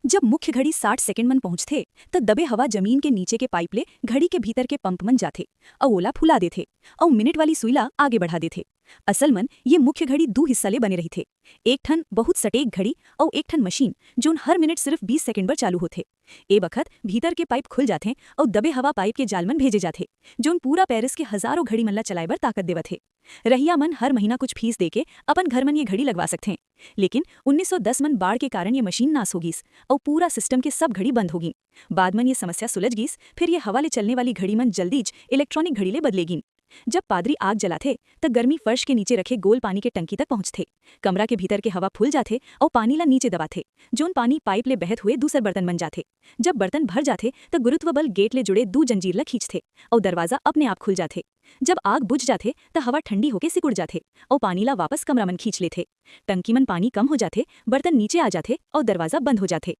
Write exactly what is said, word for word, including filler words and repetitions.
जब मुख्य घड़ी साठ सेकंड मन पहुंचथे, त दबे हवा जमीन के नीचे के पाइप ले घड़ी के भीतर के पंप मन जाथे, अउ ओला फुला देथे, अउ मिनट वाली सुई ला आगे बढ़ा देथे। असल मन ये मुख्य घड़ी दू हिस्सा ले बने रहिथे, एक ठन बहुत सटीक घड़ी अउ एक ठन मशीन, जोन हर मिनट सिर्फ बीस सेकंड बर चालू होथे। ए बखत भीतर के पाइप खुल जाथे अउ दबे हवा पाइप के जाल मन भेजे जाथे, जोन पूरा पेरिस के हजारों घड़ी मन ला चलाए बर ताकत देवत हे। रहिया मन हर महीना कुछ फीस देके अपन घर मन ये घड़ी लगवा सकथें, लेकिन उन्नीस सौ दस मन बाढ़ के कारण ये मशीन नास हो गीस अउ पूरा सिस्टम के सब घड़ी बंद हो गीं। बाद मन ये समस्या सुलझ गीस, फिर ये हवा ले चलने वाली घड़ी मन जल्दीच इलेक्ट्रॉनिक घड़ी ले बदले गीन। जब पादरी आग जलाथे, त गर्मी फर्श के नीचे रखे गोल पानी के टंकी तक पहुंचथे। कमरा के भीतर के हवा फूल जाथे अउ पानी ला नीचे दबाथे, जोन पानी पाइप ले बहत हुए दूसर बर्तन बन जाथे। जब बर्तन भर जाथे, त गुरुत्व बल गेट ले जुड़े दू जंजीर ला खींचथे अउ दरवाजा अपने आप खुल जाथे। जब आग बुझ जाथे, त हवा ठंडी होके सिकुड़ जाथे अउ पानी ला वापस कमरा मन खींच लेथे। टंकी मन पानी कम हो जाथे, बर्तन नीचे आ जाथे अउ दरवाजा बंद हो जाथे।